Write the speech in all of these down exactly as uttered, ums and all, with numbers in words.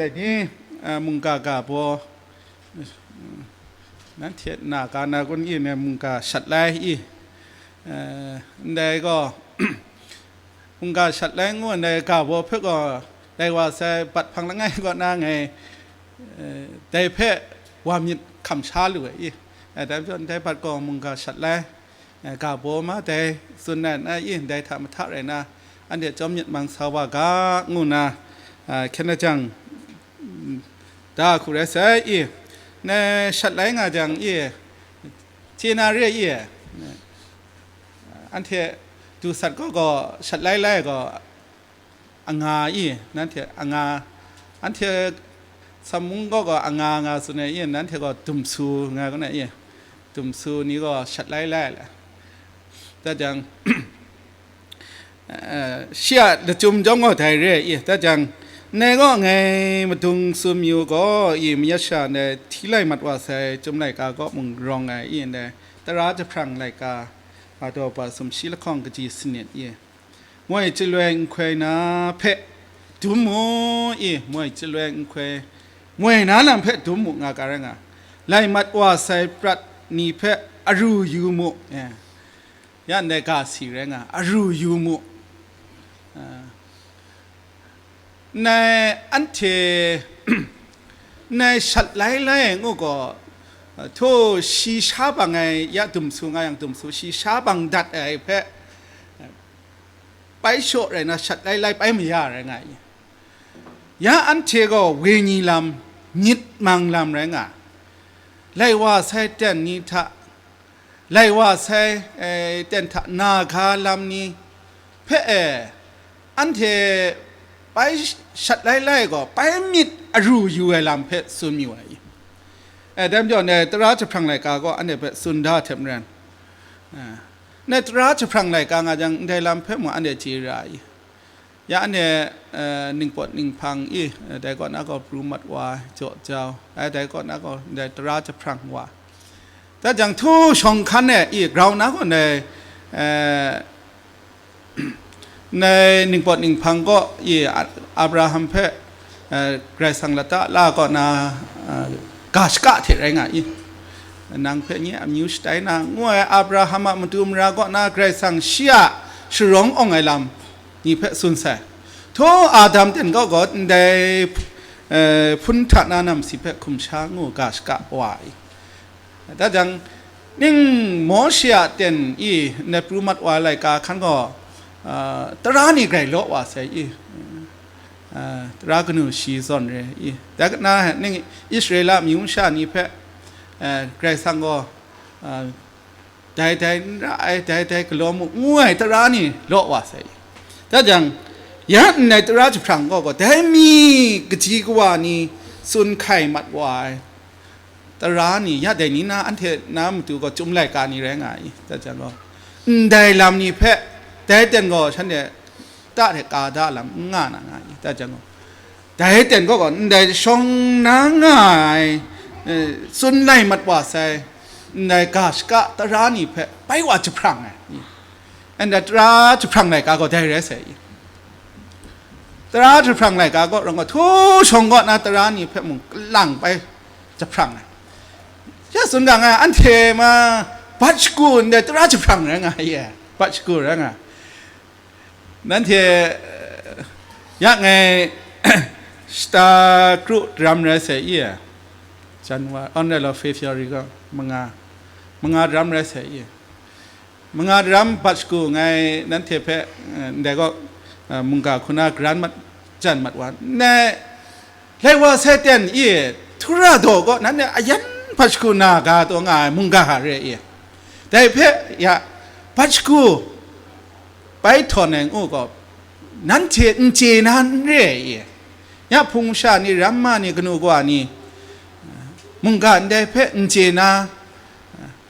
Dai ni, a, mungga ga baw, nanhte na ga na kun i, ne mungga shat lai i, a, ndai gaw, mungga shat lai ngu ndai ga baw hpe gaw, dai wa sai bat hpang langai kaw na ngai, e, dai hpe wa myit hkam sha lu ai i, e, dai majaw ndai bat gaw mungga shat lai. E, ga baw ma dai tsun ai na i, ndai hta mahta rai na, anhte chyawm myit mang sa wa ga, ngu na, a, hkyen na jang, mm, da hku rai sai i, ne shat lai nga jang i, chye na re i, anhte du sat gaw gaw shat lai lai gaw, anga i, nanhte anga, anhte Sam mung gaw gaw anga nga tsun ai i, nanhte gaw dumsu nga gaw na i, dumsu ni gaw shat lai lai le. Da jang, eh, shi a lachyum jawng gaw dai re i, da jang, nai gaw ngai madung tsun mayu gaw i, mayat sha ndai hti lai mat wa sai Chyum laika kaw mung rawng ai i, ndai tara jahprang laika, a daw pa sumshi lahkawng kaji sanit i, moi chyaloi nhtoi na hpe dum mu i, moi chyaloi nhtoi moi na lam hpe dum mu nga ga rai nga, lai mat wa sai prat ni hpe aru yu mu, eh, ya ndai ga si rai nga, aru yu mu, eh, ndai anhte, ndai shat lai lai ai ngu gaw, hto shi sha bang ai ya dumsu nga yang dumsu, shi sha bang dat ai hpe, pai shaw rai na shat lai lai pai maya rai nga i. Ya anhte gaw wenyi lam, myit mang lam rai nga, lai wa sai ten ni hta, lai wa sai, eh, ten hta na ga lam ni hpe, eh, anhte pai shat lai lai gaw, pai myit aru yu ai lam hpe tsun mayu ai i. Eh, dai majaw, ndai tara jahprang laika gaw anhte hpe tsun da hte maren, eh, ndai tara jahprang laika nga jang, ndai lam hpe mung anhte chye ra ai i. Ya anhte, eh, ningpawt ninghpang i, eh, dai kaw na gaw pru mat wa, jaw jau, eh, dai kaw na gaw ndai tara jahprang wa. Da jang htu shawng hkan e i, grau na gaw ndai, eh, ndai ningpawt ninghpang kaw i, A-, Abraham hpe, eh, Karai Kasang lata la kaw na, eh, ga shaka hte rai nga i. Nang hpe nye amyu shatai na, ngu ai Abraham a matu mara kaw na Karai Kasang shi a sharawng awng ai lam ni hpe tsun sai. Hto Adam ten gaw gaw ndai, eh, hpun hta na namsi hpe hkum sha ngu ga shaka wa i. Da jang, ning Mawshe a ten i ndai pru mat wa ai laika hkan gaw, ah, tara ni grai law wa sai i, ah, tara kanu shi zawn re i. Dai na ning Israela amyu masha ni hpe, eh, Karai Kasang gaw, ah, dai dai n ra ai, dai dai galaw mu, ngu ai tara ni law wa sai. Da jang, ya ndai tara jahprang gaw gaw, dai mi kaji kawa ni tsun hkai mat wa ai tara ni, ya dai ni na anhte na matu gaw Chyum laika ni rai nga i, da jang gaw, ndai lam ni hpe, dai ten gaw shanhte ta hte ka da lam n nga na nga i, da jang gaw, dai ten gaw gaw ndai shawng na nga ai, eh, tsun lai mat wa sai, ndai ga shaka tara ni hpe bai wa jahprang ai, ndai tara jahprang laika gaw dai rai sai i. Tara jahprang laika gaw rau gaw, htu shawng kaw na tara ni hpe mung kalang bai jahprang ai. Ya tsun ga nga, anhte ma bat shagu ndai tara jahprang rai nga ye, bat shagu rai nga. Nanhte, eh, ya ngai shata kru daram rai sai i, January, on the February gaw manga, manga daram rai sai i. Manga daram bat shagu ngai nanhte hpe, eh, ndai gaw, eh, mungga hku na garan mat, jan mat wa, ndai lai wa sai ten i, Tura daw gaw nanhte ayan bat shagu na ga taw nga ai mungga hta re i. Dai hpe ya bat shagu bai htawn ai ngu gaw, nanhte n chye na n re ai i. Ya hpung masha ni, ramma ni, kanu kawa ni, mungga ndai hpe n chye na,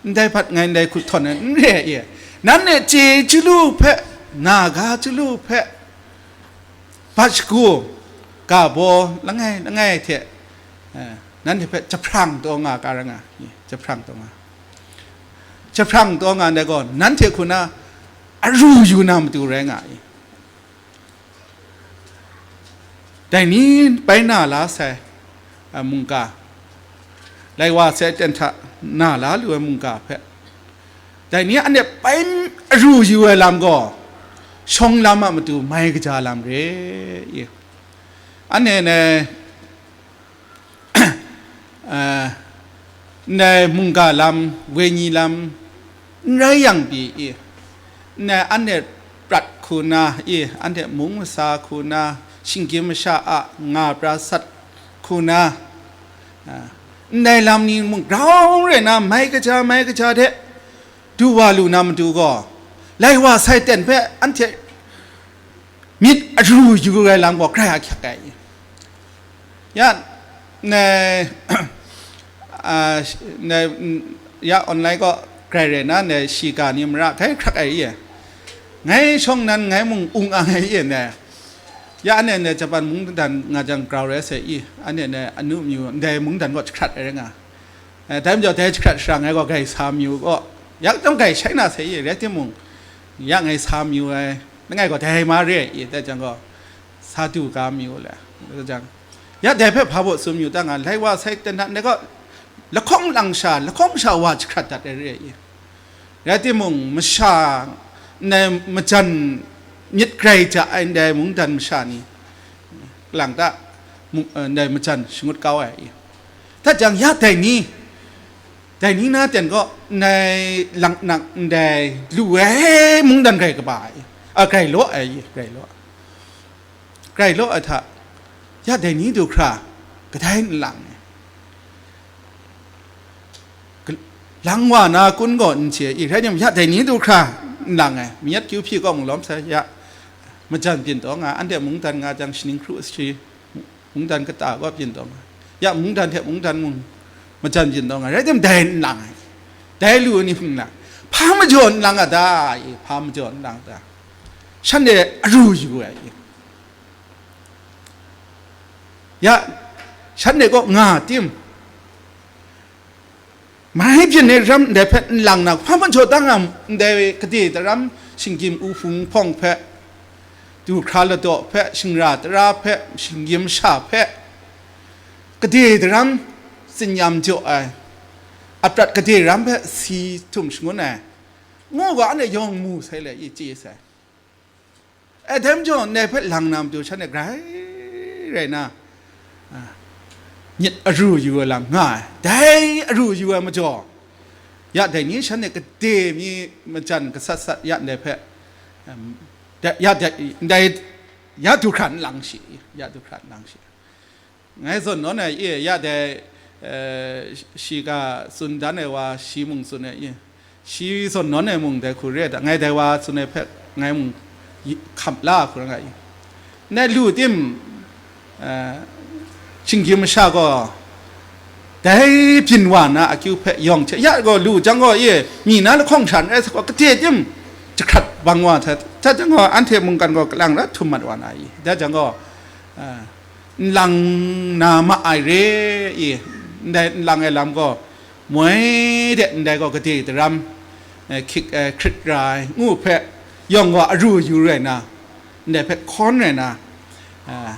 ndai hpat ngai ndai hku htawn ai n re ai i. Nanhte chye chyalu hpe, na ga chyalu hpe, bat shagu, ga baw langai langai hte, eh, nanhte hpe jahprang taw nga ga ra nga, jahprang taw nga, jahprang taw nga ndai gaw, nanhte hku na aru yu na matu rai nga i. Dai ni bai na la sai, a, mungga, lai wa sai ten hta na la lu ai mungga hpe, dai ni anhte bai aru yu ai lam gaw, shawng lam a matu mai kaja lam re i. Anhte ne, a, ndai mungga lam, wenyi lam, n rai yang pyi i, ndai anhte prat hku na i, anhte mung masa hku na, shinggyim masha a nga pra sat hku na, a, ndai lam ni mung grau rai na, mai kaja, mai kaja de du wa lu na matu gaw, lai wa sai ten hpe anhte myit aru yu ai lam gaw grai ahkyak ai. Ya, ne, a, ne, ya, online gaw grai rai na, ne, shiga ni mara hkai hkrak ai ye. Ngai shawng nan ngai mung ung ang ai ye, ne. Ya, ne, ne, Japan mungdan nga jang grau rai sai i, anhte ne, anu myu, ndai mungdan gaw jahkrat ai rai nga. Eh, dai majaw, dai jahkrat shara ngai gaw grai sa myu gaw, yak chyawm grai shai na sai ye, rai timung, ya ngai sa myu ai, langai gaw dai ma re ai i, dai jang gaw, sa du ga myu le, dai jang, ya dai hpe hpa baw tsun myu ta nga, lai wa sai ten hta ndai gaw, lahkawng lang sha, lahkawng sha wa jahkrat dat ai re ai i. Rai timung, masha, ndai majan myit grai ja ai ndai mungdan masha ni, lang ta, mu-, eh, ndai majan shangut kau ai i. Hta jang, ya dai ni, dai ni na ten gaw, ndai lang nang ndai lu ai mungdan grai kaba ai, a, grai law ai, grai law, grai law ai hta, ya dai ni du hkra, kadai n lang ai. Ka-, lang wa na kun gaw n chye i, rai nme, ya dai ni du hkra n lang ai, mayat kyu hpyi kaw malawm sai, ya, majan byin taw nga, anhte mungdan nga jang, shaning hkru sashi, mungdan kata gaw byin taw nga, ya, mungdan hte mungdan mung majan byin taw nga, rai tim dai n lang ai, dai lu ni hpung lang, hpa majaw n lang a ta i, hpa majaw n lang a ta, shanhte aru yu ai i, ya, shanhte kaw nga tim, mai byin ai ram ndai hpe n lang na, hpa majaw dang a ndai gade daram, shinggyim u hpung hpawng hpe, du hkra ladaw hpe, shingra tara hpe, shinggyim sha hpe, gade daram tsinyam jaw ai, aprat gade ram hpe si htum shangun ai, ngu ga, anhte yawng mu sai le i chye sai. Adam jaw ndai hpe lang na matu shanhte grai rai na, a, myit aru yu ai lam nga ai. Dai aru yu ai majaw, ya dai ni shanhte gade mi majan gasat sat ya ndai hpe, em, da-, ya da-, ndai ya du hkra n lang shi, ya du hkra n lang shi. Ngai zawn nawn ai e, ya dai, eh, shi ga tsun dan ai wa, shi mung tsun ai e, shi zawn nawn ai mung dai hku re ai ta, ngai dai wa tsun ai hpe ngai mung yi-, hkam la hku ra nga i. Ndai lu tim, eh, shinggyim masha gaw, dai byin wa na akyu hpe yawng hte, ya gaw lu jang gaw e, mi na lahkawng sha n rai sa gaw, gade tim jahkrat bang wa hta, hta jang gaw, anhte mungkan gaw kalang rat htum mat wa na i, dai jang gaw, eh, n lang na ma ai re i, ndai n lang ai lam gaw, moi de ndai gaw gade daram, eh, hkik, eh, hkrit ra ai ngu hpe, yawng gaw aru yu rai na, ndai hpe hkawn rai na, eh,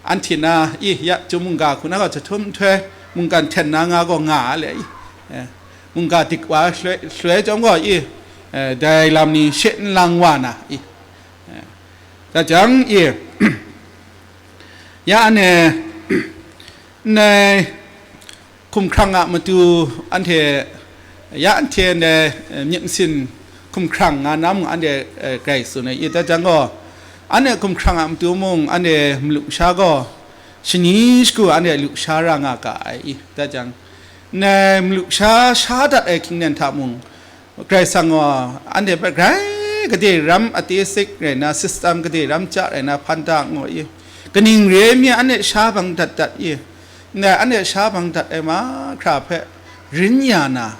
anhte na i, ya, chyum mungga hku na gaw jahtum nhtoi mungkan hten na nga gaw nga a le i, eh, mungga dik wa shaloi, shaloi chyawm gaw i, eh, dai lam ni she n lang wa na i, eh, da jang i, ya anhte, ndai hkumhkrang a matu anhte, ya anhte ndai, eh, myit masin hkumhkrang nga na mung anhte, eh, grai tsun ai i, da jang gaw, anhte hkumhkrang a matu mung anhte malu sha gaw, shani shagu anhte lu sha ra nga ga ai i, da jang, ndai malu sha sha dat ai hkying nen hta mung, Karai Kasang gaw anhte hpe grai gade ram a tesik rai na, system gade ram ja rai na, hpan da ngu i, kaning re ai mi anhte sha bang dat dat i, ndai anhte sha bang dat ai mahkra hpe rin ya na,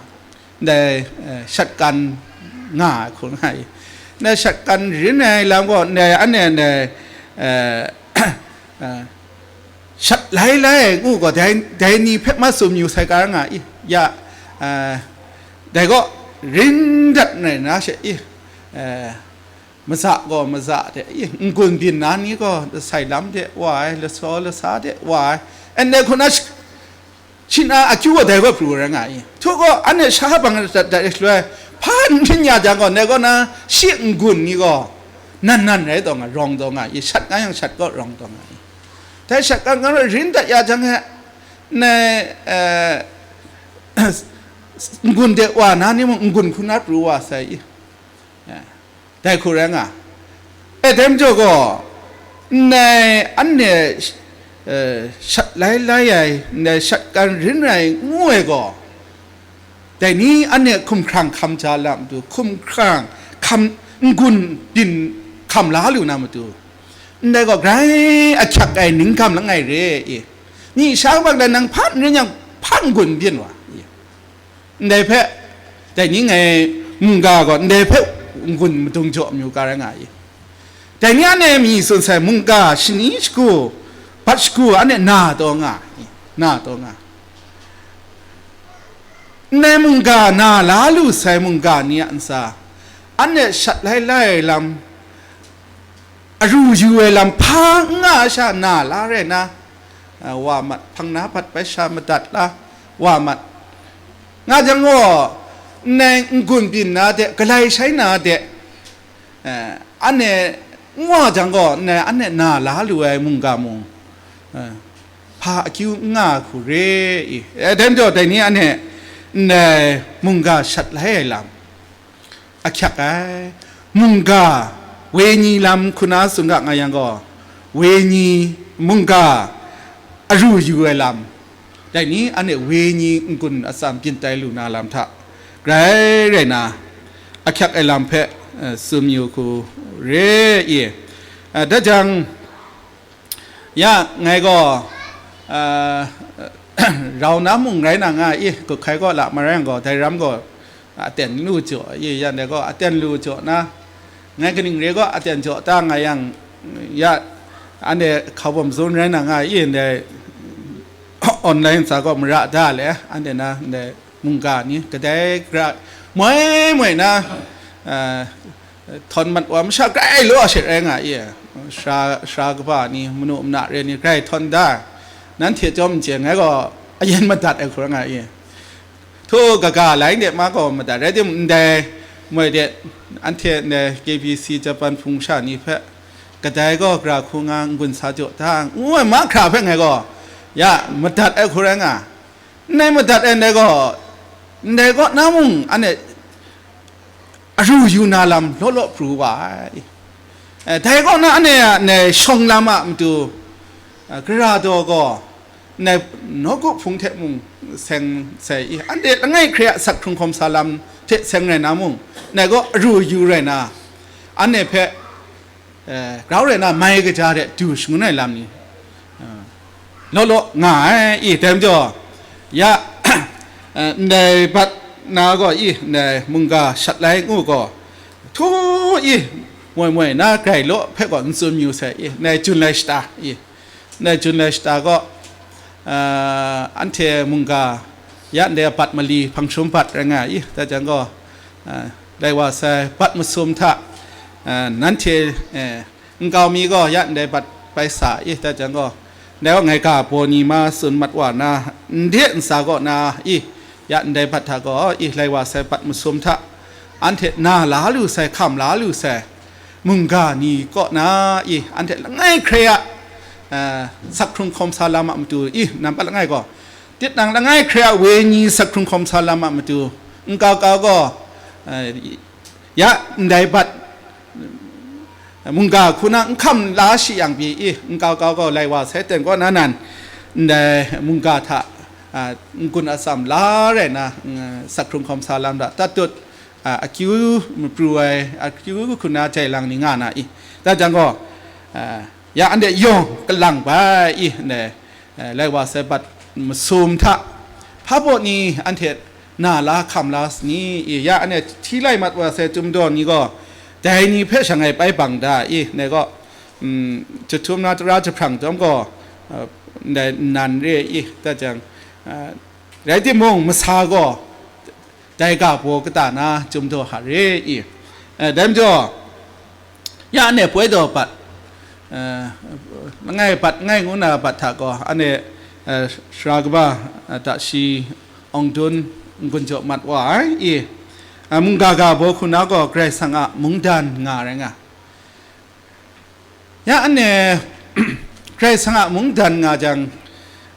ndai, eh, shat kan nga ai hku nga i, ndai shat kan rin ai lam gaw, ndai anhte ndai, eh, eh, shat lai lai ngu gaw, dai, dai ni hpe ma tsun yu sai ga nga i, ya, eh, dai gaw rin dat nai na she i, eh, Maza gaw maza de, i, n-gun byin na ni gaw, lasai lam de wa ai, lasaw lasa de wa ai, ndai hku na sh-, shana akyu gaw dai gaw pru rai nga i. Htu gaw, anhte sha bang dat dat shaloi, hpa n hpyin ya jang gaw, ndai gaw na shi n-gun ni gaw, nan nan rai taw nga, rawng taw nga i, shat nga yang shat gaw rawng taw nga i. Dai shat kan kan rin dat ya jang e, ndai, eh, n-gun de wa na ni mung, n-gun hku na pru wa sai i. Eh, dai hku rai nga. E, dai majaw gaw, ndai anhte, eh, shat lai lai ai, ndai shat kan rin rai ngu ai gaw, dai ni anhte hkumhkrang hkam ja lam matu, hkumhkrang hkam, n-gun byin hkam la lu na matu, ndai gaw grai ahkyak ai ning hkam langai re i. Myi sha bang dan nang hpa n rin yang, hpa n-gun byin wa i. Ndai hpe, dai ni ngai mungga gaw ndai hpe n-gun madung jaw amyu ga rai nga i. Dai ni anhte myi tsun sai mungga shani shagu, bat shagu anhte na taw nga, na taw nga. Ndai mungga na la lu sai mungga ni a ntsa, anhte shat lai lai lam, aru yu ai lam hpa n nga ai sha na la rai na, a, wa mat, hpang na bat bai sha madat la, wa mat. Nga jang gaw, ndai n-gun byin na de, galai shai na de, eh, anhte n wa jang gaw, ndai anhte na la lu ai mungga mung, eh, hpa akyu n nga ai hku re i. Eh, dai majaw, dai ni anhte ndai mungga shat lai ai lam, ahkyak ai. Mungga, wenyi lam hku na tsun ga nga yang gaw, wenyi, mungga, aru yu ai lam, dai ni anhte wenyi n-gun atsam byin tai lu na lam hta, grai rai na, ahkyak ai lam hpe, eh, tsun yu hku re i. Eh, dai jang, ya, ngai gaw, ah, rau na mung rai na nga i, gup hkai kaw la marai yang gaw, dai ram gaw, aten lu jaw i, yan dai gaw, aten lu jaw na, ngai kaning re gaw, aten jaw ta nga yang, ya, anhte hkau bawm zawn rai na nga i, ndai online sa gaw mara da le, anhte na, ndai mungga ni, kadai gra, moi moi na, ah, htawn mat wa masha grai law shet rai nga i, sara, sara kaba ni, manu mana re ni grai htawn da, nanhte chyawm n chye, ngai gaw ayen madat ai hku rai nga i. Htu kaga lai de ma gaw madat rai timung, ndai moi de, anhte ndai K B C Japan hpung sha ni hpe, kadai gaw gara hku nga n-gun sa jaw ta, ngu ai mahkra hpe ngai gaw, ya, madat ai hku rai nga. Ndai madat ai ndai gaw, ndai kaw na mung anhte aru yu na lam law law pru wa ai. Eh, dai kaw na anhte a ndai shawng lam a matu, eh, gara daw gaw, ndai nawku hpung hte mung seng sai i, anhte langai hkre a sak hkrung hkawm sa lam hte seng rai na mung, ndai kaw aru yu rai na, anhte hpe, eh, grau rai na mai kaja hte du shangun ai lam ni, eh, law law nga ai i, dai majaw, ya, eh, ndai bat na gaw i, ndai mungga shat lai ngu gaw, htu i, moi moi na grai law hpe gaw n tsun yu sai i, ndai jun lai shata i, ndai jun lai shata gaw, eh, anhte mungga, ya ndai bat mali hpang shum bat rai nga i, dai jang gaw, eh, lai wa sai bat masum hta, eh, nanhte, eh, nkau mi gaw ya ndai bat bai sa i, dai jang gaw, ndai gaw ngai ga baw ni ma tsun mat wa na, n de n sa kaw na i, ya ndai bat hta gaw i, lai wa sai bat masum hta, anhte na la lu sai, hkam la lu sai, mungga ni kaw na i, anhte langai hkre a, eh, sak hkrung hkawm sa lam a matu i, nampat langai gaw, tit nang langai hkre a wenyi sak hkrung hkawm sa lam a matu, nkau kau gaw, eh, ya ndai bat, mungga hku na n hkam la shi yang pyi i, nkau kau gaw lai wa sai ten kaw na nan, ndai mungga hta, a, n-gun atsam la rai na, n-, sak hkrung hkawm sa lam da, tatut, a, akyu mapru ai, akyu hku na jai lang ni nga na i, dai jang gaw, a, ya anhte yawng kalang bai i, ndai, eh, lai wa sai bat masum hta, hpa baw ni anhte na la hkam la sani i, ya anhte hti lai mat wa sai Chyum daw ni gaw, dai ni hpe shangai pai bang da i, ndai gaw, mm, jahtum na tara jahprang chyawm gaw, eh, ndai nnan re i, dai jang, eh, rai timung, masa gaw dai ga baw kata na Chyum daw hta re i, eh, dai majaw, Ya anhte poi daw bat, eh, langai bat, langai ngu na bat hta gaw, anhte, eh, sara kaba, eh, ta shi awng dun n-gun jaw mat wa ai, i, eh, mungga ga baw hku na gaw Karai Kasang a mungdan nga rai nga. Ya anhte Karai Kasang a mungdan nga jang,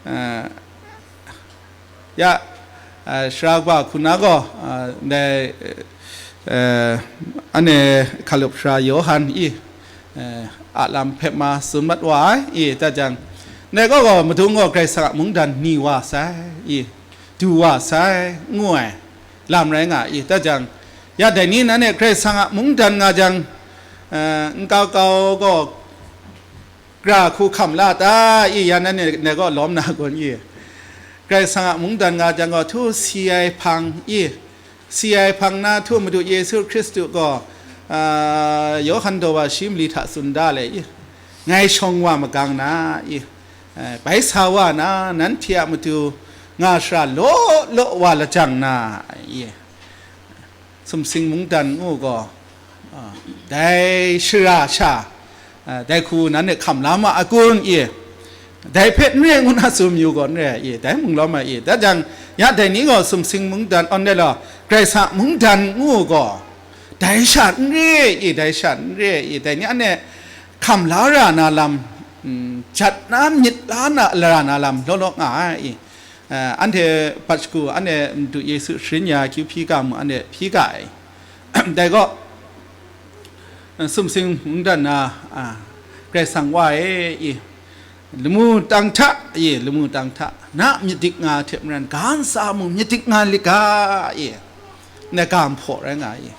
eh, ya, eh, sara kaba hku na gaw, eh, ndai, eh, anhte hkalup sara Yawhan i, eh, a lam hpe ma tsun mat wa ai, i, dat jang, ndai gaw gaw madung gaw Karai Kasang a mungdan ni wa sai, i, du wa sai, ngu ai lam rai nga i, dat jang, ya dai ni nanhte Karai Kasang a mungdan nga jang, eh, nkau kau gaw, Gara hku hkam la ta i, ya nanhte dai gaw lawm na kun i? Karai Kasang a mungdan nga jang gaw, htu si ai hpang i, si ai hpang na htu Madu Yesu Hkristu gaw, a, Yawhan daw wa shi mali hta tsun da le i, ngai shawng wa magang na i, eh, bai sa wa na, nanhte a matu nga shara law law wa lajang na i. Sumsing mungdan ngu gaw, a, dai shara sha, a, dai hku nanhte hkam la ma a kun i? Dai hpe n re ngu na tsun yu gaw n re i, dai mung lawm ai i. Dat jang, ya dai ni gaw sumsing mungdan, awn dai law, Karai Kasang mungdan ngu gaw, dai sha n re i, dai sha n re i, dai ni anhte hkam la ra na lam, mm, jat na myit la na, la ra na lam law law nga ai i. Eh, anhte bat shagu, anhte Madu Yesu sharin ya akyu hpyi ga mu, anhte hpyi ga ai. Dai gaw, eh, sumsing mungdan na, ah, Karai Kasang wa e i, lamu tang hta i, lamu tang hta, na myit dik nga hte maren, ga ntsa mung myit dik nga lit ga i, na ga nhpaw rai nga i.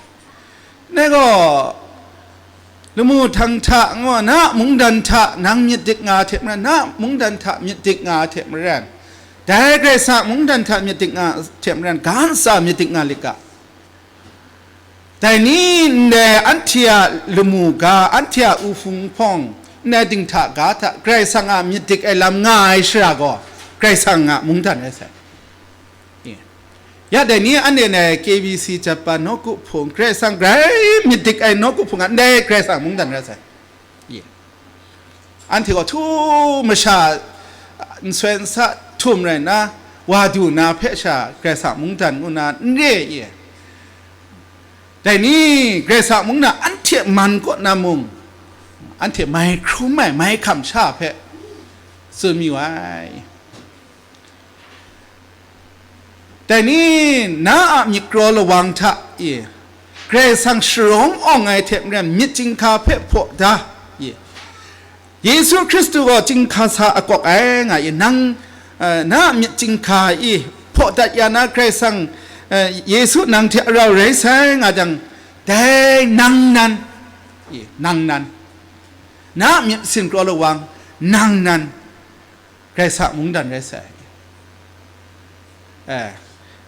Ndai gaw, lamu htang hta ngu na mungdan hta nang myit dik nga hte maren, na mungdan hta myit dik nga hte maren, dai Karai Kasang mungdan hta myit dik nga hte maren, ga ntsa myit dik nga lit ga. Dai ni ndai anhte a lamu ga, anhte a u hpung hpawng, ndai dinghta ga hta Karai Kasang a myit dik ai lam nga ai shara gaw, Karai Kasang a mungdan rai sai. Ya dai ni anhte ndai K B C Japan nawku hpung, Karai Kasang grai myit dik ai nawku hpung a ndai Karai Kasang mungdan rai sai. Anhte gaw htu masha nsoi nsa htum rai nna, wa du na hpe sha Karai Kasang mungdan ngu na n re i. Dai ni Karai Kasang mungdan anhte man kaw na mung, anhte mai hkrum ai, mai hkam sha hpe tsun mayu ai. Dai ni na a myit kraw lawang hta e, Karai Kasang sharawng awng ai hte maren myit chyinghka hpe hpaw da e. Yesu Hkristu gaw chyinghka sa akawk ai nga e, nang, eh, na a myit chyinghka e hpaw dat ya na Karai Kasang, eh, Yesu nang hte arau rai sai nga jang, dai nang nan, e, nang nan, na a myit sin kraw lawang nang nan, Karai Kasang mungdan rai sai. Eh,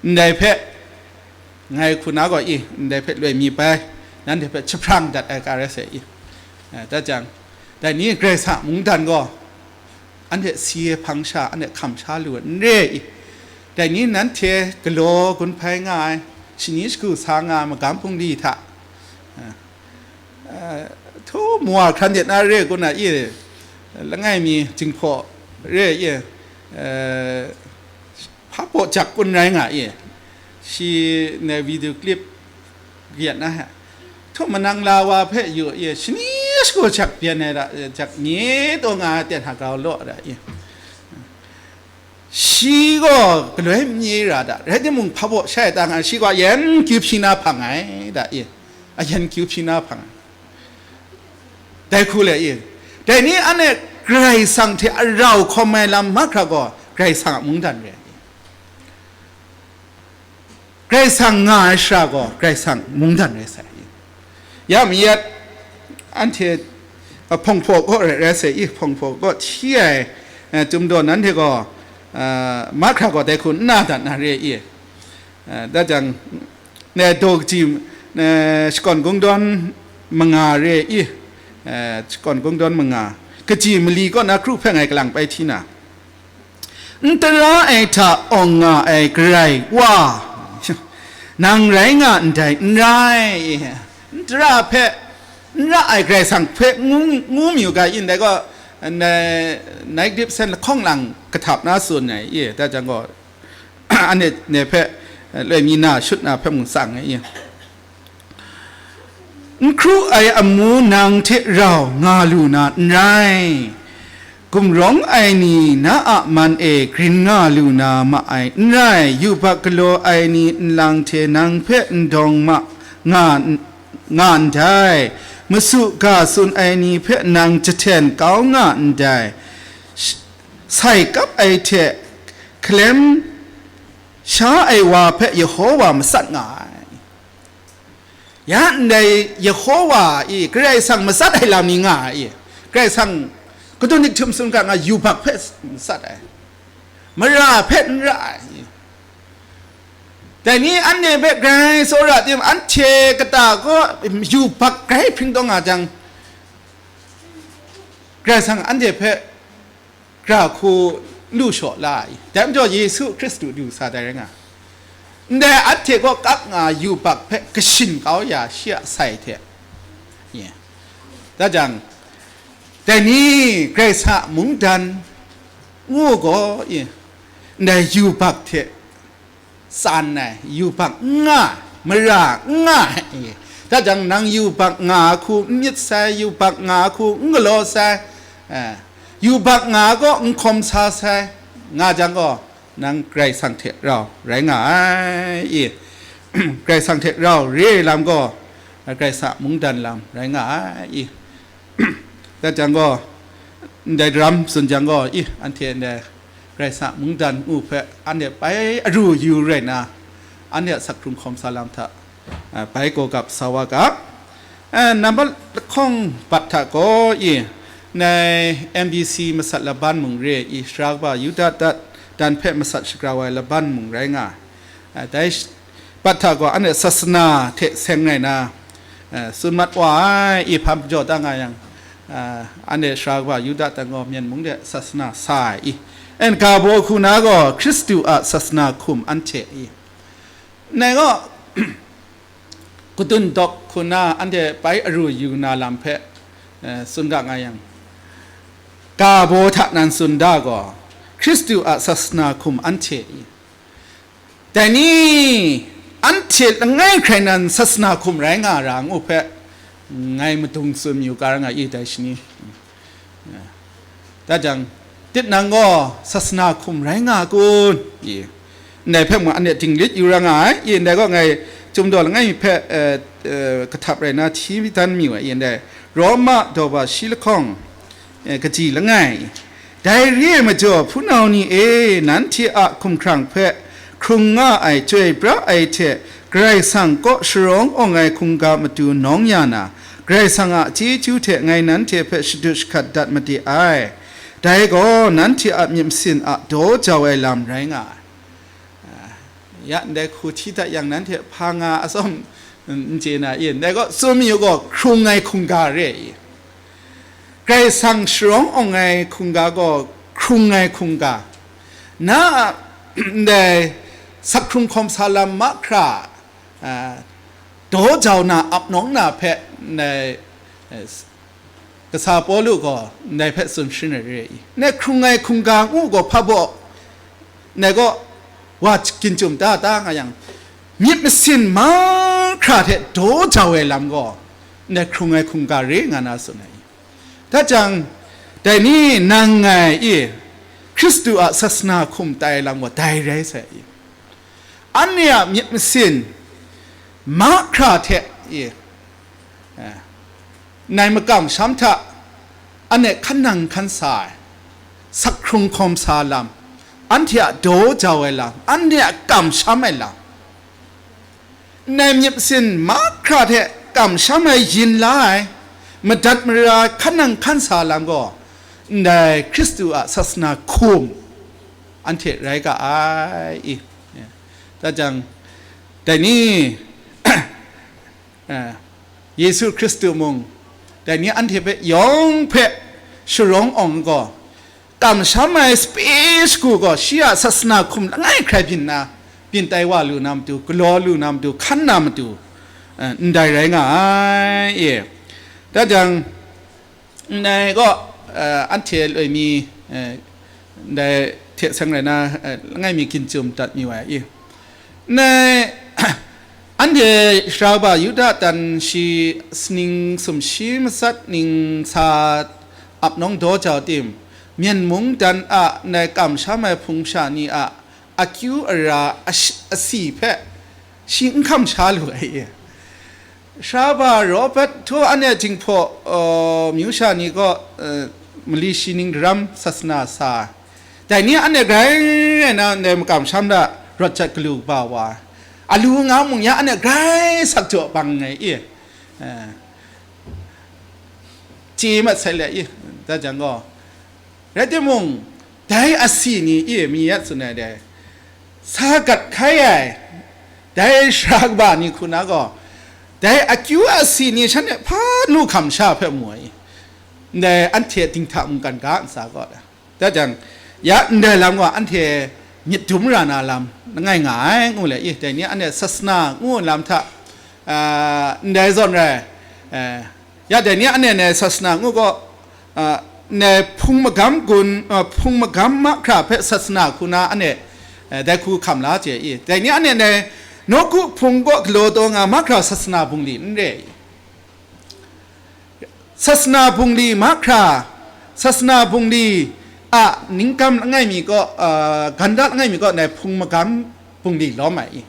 ndai hpe, ngai hku na gaw i, ndai hpe loi mi bai, nanhte hpe jahprang dat ai ga rai sai i. Eh, dat jang, dai ni Karai Kasang mungdan gaw, anhte si ai hpang sha, anhte hkam sha lu ai n re i. Dai ni nanhte galaw gun hpai nga ai, shani shagu sa nga ai magam bungli hta, eh, Eh, htu mawa hkran de na re kun a i, langai mi jinghpaw re i, eh, hpa baw jak kun rai nga i, shi ne video clip gayat na hta, htu manang la wa hpe yu i, shani shagu jak byan ai ra, jak nye taw nga ai ten hta grau law ra i. Shi gaw galoi manye ra da, rai timung, hpa baw shai da nga, shi gaw a yan kyu hpyi na hpang ai, da i, a yan kyu hpyi na hpang ai. Dai hku le i, dai ni anhte Karai Kasang hte arau hkawm ai lam mahkra gaw Karai Kasang a mungdan re ai. Karai Kasang nga ai shara gaw Karai Kasang mungdan rai sai. Ya mayat, anhte, a, hpawng hpaw kaw rai rai sai i, hpawng hpaw kaw hti ai, eh, Chyum daw nanhte gaw, eh, mahkra gaw dai hku n na dat na re i, eh, dat jang, ne daw kaji, eh, shakawn kungdawn manga re i, eh, shakawn kungdawn manga, kaji mali kaw na kru hpe ngai kalang pai hti na, N tara ai hta awng nga ai Karai Wa, nang rai nga ndai n rai? N tara hpe N ra ai Karai Kasang hpe ngu, ngu mayu ga, ndai gaw, nai, nai dip sen lahkawng lang kahtap na tsun ai, i, da jang gaw, anhte ne hpe, loi mi na shut na hpe mung tsang ai, i. N hkru ai amu nang hte rau nga lu na n rai. Gumrawng ai ni na a man e grin nga lu na ma ai n rai, yubak galaw ai ni nlang hte nang hpe n dawng ma nga, nga ndai, masu ga tsun ai ni hpe nang jahten kau nga ndai, sh-, sai kap ai hte hkalem sha ai wa hpe Yehowa matsat nga ai. Ya ndai Yehowa i Karai Kasang matsat ai lam ni nga ai i, Karai Kasang kadun dik htum tsun ga nga yubak hpe matsat ai, mara hpe n ra ai. Dai ni anhte hpe grai tsawra tim, anhte kata gaw yubak grai hpring taw nga jang, Karai Kasang anhte hpe gra hku lu shaw la ai. Dai majaw Yesu Hkristu du sa dai rai nga. Ndai anhte gaw kap nga yubak hpe kashin kau ya shi a sai hte. Ye. Da jang, dai ni Karai Kasang a mungdan ngu gaw, ye, ndai yubak hte tsan ai, yubak n nga, mara n nga ai. Da jang nang yubak nga hku n myit sai, yubak nga hku n galaw sai, eh, yubak nga gaw n hkawm sa sai, nga jang gaw, nang Karai Kasang hte rau rai nga ai, i. Karai Kasang hte rau re ai lam gaw, Karai Kasang a mungdan lam rai nga ai, i. Da jang gaw, ndai daram tsun jang gaw, i, anhte ndai Karai Kasang a mungdan ngu hpe anhte bai aru yu rai nna, anhte a sak hkrung hkawm sa lam hta, a, bai gaw gap sa wa ga. A, nambat lahkawng bat hta gaw, i, nai M B C masat laban mung re, i, Sara kaba Yuda dat dan hpe masat shagrau ai laban mung rai nga. A, dai sh-, bat hta gaw anhte sasana hte seng rai na, eh, tsun mat wa ai, i hpa majaw da nga yang, eh, anhte Sara kaba Yuda dan gaw Myen mung de sasana sa ai i. En ga baw hku na gaw Hkristu a sasana hkum anhte i. Nai gaw, kadun dawk hku na anhte bai aru yu na lam hpe, eh, tsun ga nga yang, ga baw hta nan tsun da gaw, Hkristu a sasana hkum anhte i. Dai ni, anhte langai hkrai nan sasana hkum rai nga ra ngu hpe, ngai madung tsun mayu ga ra nga i dai shani. Da jang, tit nang gaw sasana hkum rai nga kun? I, ndai hpe mung anhte dinglit yu ra nga ai. I, ndai gaw ngai Chyum daw langai mi hpe, eh, eh, kahtap rai na hti dan mayu ai, i, ndai Roma daw ba shi lahkawng, eh, kaji langai. Dai re ai majaw, hpunau ni e, nanhte a hkumhkrang hpe hkrung nga ai, chyoi pra ai hte, Karai Kasang kaw sharawng awng ai hkungga matu nawng ya na, Karai Kasang a chyeju hte ngai nanhte hpe shadut shahkat dat made ai. Dai gaw nanhte a myit masin a daw jau ai lam rai nga ai. Ya, ndai hku hti dat yang, nanhte hpa nga atsawm n chye na, i, ndai gaw tsun mayu gaw, hkrung ai hkungga re i. Karai Kasang sharawng awng ai hkungga gaw, hkrung ai hkungga. Na a, ndai sak hkrung hkawm sa lam mahkra, a, daw jau na, ap nawng na hpe, ndai, eh, Kasa Pawlu gaw ndai hpe tsun sharin ai re i? Ndai hkrung ai hkungga ngu gaw hpa baw, ndai gaw wa ginchyum da da nga yang, myit masin mahkra hte daw jau ai lam gaw, ndai hkrung ai hkungga re nga na tsun ai i? Da jang, dai ni nang ngai i, Hkristu a sasana hkum tai ai lam gaw dai rai sai i? Anhte a myit masin mahkra hte i, eh, nai makam sham hta, anhte hkan nang hkan sa ai, sak hkrung hkawm sa lam, anhte a daw jau ai lam, anhte a kamsham ai lam, ndai myit masin mahkra hte kamsham ai yin la ai, madat mara hkan nang hkan sa lam gaw, ndai Hkristu a sasana hkum anhte rai ga ai i. Da jang, dai ni, eh, Yesu Hkristu mung, dai ni anhte hpe yawng hpe sharawng awng gaw, kamsham ai sape shagu gaw, shi a sasana hkum langai hkrai byin na, byin tai wa lu na matu, galaw lu na matu, hkan na matu, eh, ndai rai nga ai, e. Da jang, ndai gaw, eh, anhte loi mi, eh, ndai hte seng rai na, eh, langai mi ginjum dat mi wa i. Ndai, anhte Sara Kaba Yuda tan shi, sining sumshi matsat ning sa ap nawng daw jau tim, Myen mung dan a ndai kamsham ai hpung sha ni a akyu ara ash-, asi hpe shi n hkam sha lu ai i. Sara Kaba Robert hte anhte Jinghpaw, uh, myu sha ni gaw, uh, mali shi ning daram sasana sa, dai ni anhte grai rai na ndai makam sham da rawt jat galu kaba wa, alu nga mung ya anhte grai sak jaw bang ai i, uh, chye mat sai le i, da jang gaw, rai timung, dai asi ni i mi yat tsun ai dai, sa gat hkai ai, dai Sara Kaba ni hku na gaw, dai akyu asi ni shanhte hpa nu hkam sha hpe mu ai, ndai anhte dinghta mungkan ga ntsa gaw, da jang, ya ndai lam gaw anhte myit dum ra na lam langai nga ai, ngu le i, dai ni anhte sasana ngu lam hta, ah, ndai zawn rai, eh, ya dai ni anhte ndai sasana ngu gaw, ah, ndai hpung magam gun, ah, hpung magam mahkra hpe sasana hku na anhte, eh, dai hku hkam la chye i, dai ni anhte ndai nawku hpung kaw galaw taw nga mahkra sasana bungli n re i. Sasana bungli mahkra, sasana bungli a ningkam langai mi kaw, ah, ganda langai mi kaw ndai hpung magam bungli lawm ai i.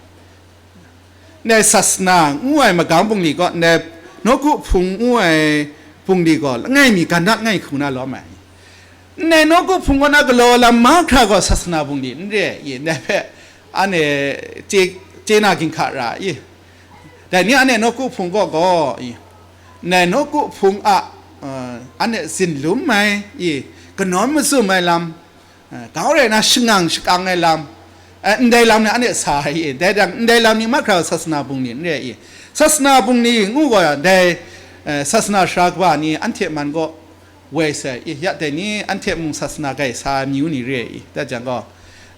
Ndai sasana ngu ai magam bungli kaw, ndai nawku hpung ngu ai bungli gaw langai mi ganda langai hku na lawm ai. Ndai nawku hpung kaw na galaw lam mahkra gaw sasana bungli n re i, ndai hpe anhte chye, chye na ginhka ra i. Dai ni anhte nawku hpung kaw gaw i, ndai nawku hpung a, uh, anhte zinlum ai i, kanawn mazum ai lam, uh, kau rai na shangang shakang ai lam, uh, ndai lam ni anhte sa ai i, dai jang ndai lam ni mahkra sasana bungli n re i. Sasana bungli ngu gaw, dai, uh, sasana sara kaba ni anhte man gaw woi sai i, ya dai ni anhte mung sasana gai sa ai myu ni re i, da jang gaw,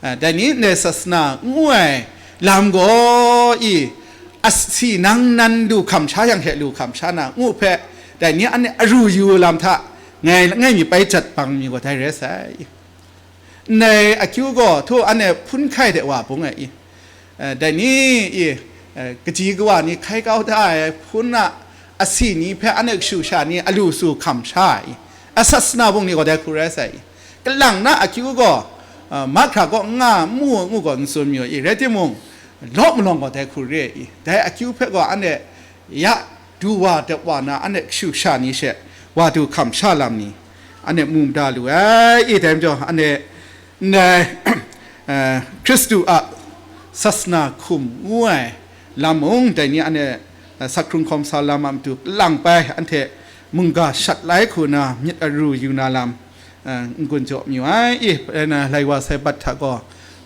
eh, dai ni ndai sasana ngu ai lam gaw i, asi nang nan lu hkam sha yang hte lu hkam sha na ngu hpe, dai ni anhte aru yu lam hta ngai langai mi pai jat bang mi gaw dai rai sai i. Ndai akyu gaw htu anhte hpun hkai de wa bung ai i. Eh, dai ni i, eh, kaji kawa ni hkai kau da ai hpun a asi ni hpe anhte kashu sha ni alu su hkam sha ai i. Asasana bungli gaw dai hku rai sai i. Kalang na akyu gaw, eh, mahkra kaw n nga, n mu, ngu gaw n tsun mayu i, rai timung, law malawng gaw dai hku re i. Dai akyu hpe gaw anhte ya du wa dep wa na anhte kashu sha ni she wa du hkam sha lam ni anhte mu mada lu ai i, dai majaw anhte ndai, eh, Hkristu a sasana hkum ngu ai lam mung, dai ni anhte, eh, sak hkrung hkawm sa lam a matu lang pai, anhte mungga shat lai hku na myit aru yu na lam, eh, n-gun jaw mayu ai i, rai na lai wa sai bat hta gaw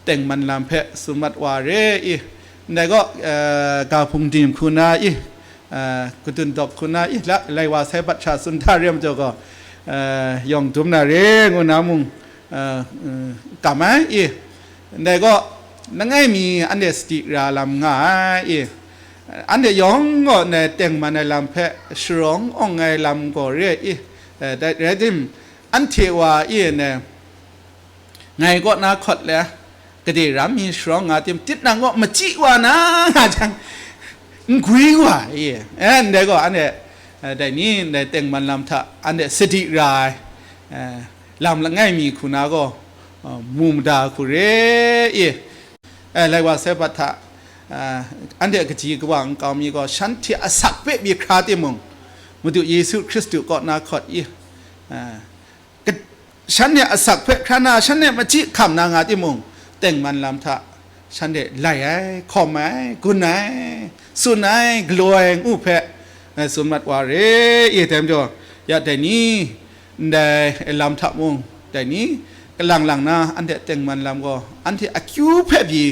tengman lam hpe tsun mat wa re i, ndai gaw, eh, ga hpung dim hku na i, eh, kadun dawk hku na i, la, lai wa sai bat hta tsun da re majaw gaw, eh, yawng dum na re ngu na mung, eh, eh, kam ai i, ndai gaw, langai mi anhte sadi ra lam nga ai i, anhte yawng gaw ndai tengman ai lam hpe sharawng awng ai lam gaw re i, eh, dai rai tim, anhte wa i, ndai, ngai kaw na hkawt le, gade ram mi sharawng nga tim, tit nang kaw machyi wa na nga jang, n gwi wa i, eh, ndai gaw anhte, eh, dai ni, ndai tengman lam hta anhte sadi ra ai, eh, lam langai mi hku na gaw, eh, mu mada hku re i, eh, lai wa sai bat hta, eh, anhte kaji kawa nkau mi gaw shanhte asak hpe myit hkra timung, Madu Yesu Hkristu kaw na hkawt i, eh, ka-, shanhte asak hpe hkra na, shanhte machyi hkam na nga timung, tengman lam hta shanhte lai ai, hkawm ai, gun ai, tsun ai, galaw ai ngu hpe, eh, tsun mat wa re i, dai majaw, ya dai ni, ndai lam hta mung, dai ni, kalang lang na anhte tengman lam gaw, anhte akyu hpe pyi,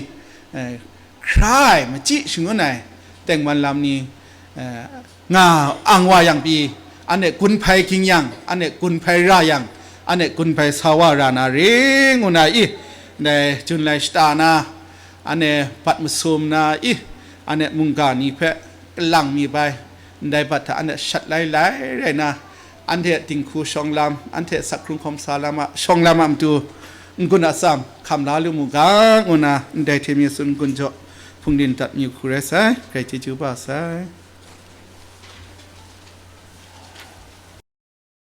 eh, hkra ai, machyi shangun ai tengman lam ni, eh, nga ang wa yang pyi, anhte gun hpai ging yang, anhte gun hpai ra yang, anhte gun hpai sa wa ra na re ngu na i, ndai Jun lai shata na, anhte bat masum na i, anhte mungga ni hpe kalang mi bai, ndai bat hta anhte shat lai lai rai na, anhte dinghku shawng lam, anhte sak hkrung hkawm sa lam a shawng lam a matu n-gun atsam hkam la lu mu ga, ngu na ndai hte mi tsun n-gun jaw hpung din dat mi hku rai sai, grai chyeju ba sai.